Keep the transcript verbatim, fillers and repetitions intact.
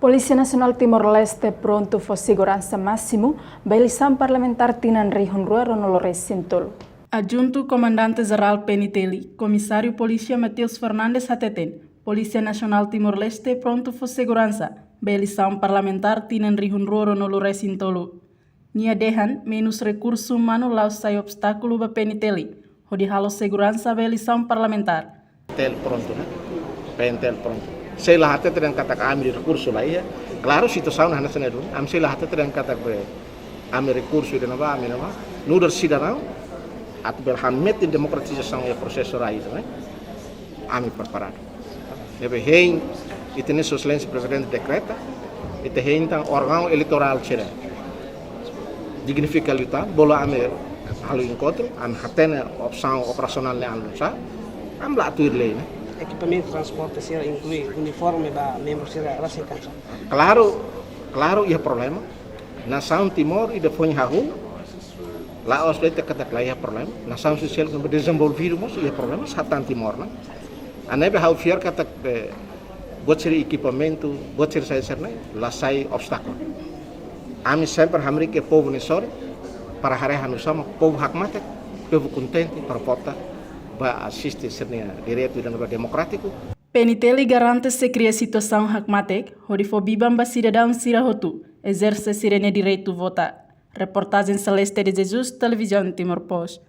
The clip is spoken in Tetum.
Polísia Nasionál Timor-Leste prontu fó seguransa másimu ba eleisaun parlamentár tinan rihun rua ruanulu resin tolu. Adjuntu Komandante Jerál P N T L, Komisáriu Polísia Mateus Fernandes hateten, Polísia Nasionál Timor-Leste prontu fó seguransa ba eleisaun parlamentár tinan rihun rua ruanulu resin tolu. Nia dehan, menus rekursu umanu la'ós sai obstákulu ba P N T L hodi halo seguransa ba eleisaun parlamentár. P N T L prontu, ne'e? P N T L prontu. Sei la hatete dehan katak ami-nia rekursu la iha. Klaru, situasaun hanesan ne'e duni. Ami sei la hatete dehan katak be ami-nia rekursu ida-ne'ebá, ami-nia ne'ebá. Nu'udar sidadaun, atu bele hametin demokratizasaun iha prosesu rai ida-ne'e, ami preparadu. Ne'ebé hein, ita-nia Sua Exelénsia Prezidente dekreta, ita hein tan órgaun eleitorál sira dignifika liután, bolu ami halo enkontru, ami hatene opsaun operasionál ne'e ami sa, ami la tuir lei ne'e. Ekipamentu transporte sira inklui uniforme ba membru sira rasik kan sa? Klaru, klaru iha problema. Nasaun Timor ida foin hahú, la'ós de'it katak la iha problema. Nasaun sosiál ne'ebé dezenvolvidu mós iha problema, hatán Timor ne'e. Ne'ebé ha'u fiar katak be buat sira ekipamentu, buat sira saida sira-ne'e, la sai obstákulu. Ami sempre hamriik iha povu nia sorin, para haree hanu'usá mak povu hakmatek, povu kontente, para vota, bá asiste sira-nia direitu ida-ne'ebé demokrátiku. P N T L garante sei kria situasaun hakmatek, hodi fó biban ba sidadaun sira hotu ezerse sira-nia direitu vota. Reportajen Celeste de Jesus, Televizaun Timor Post.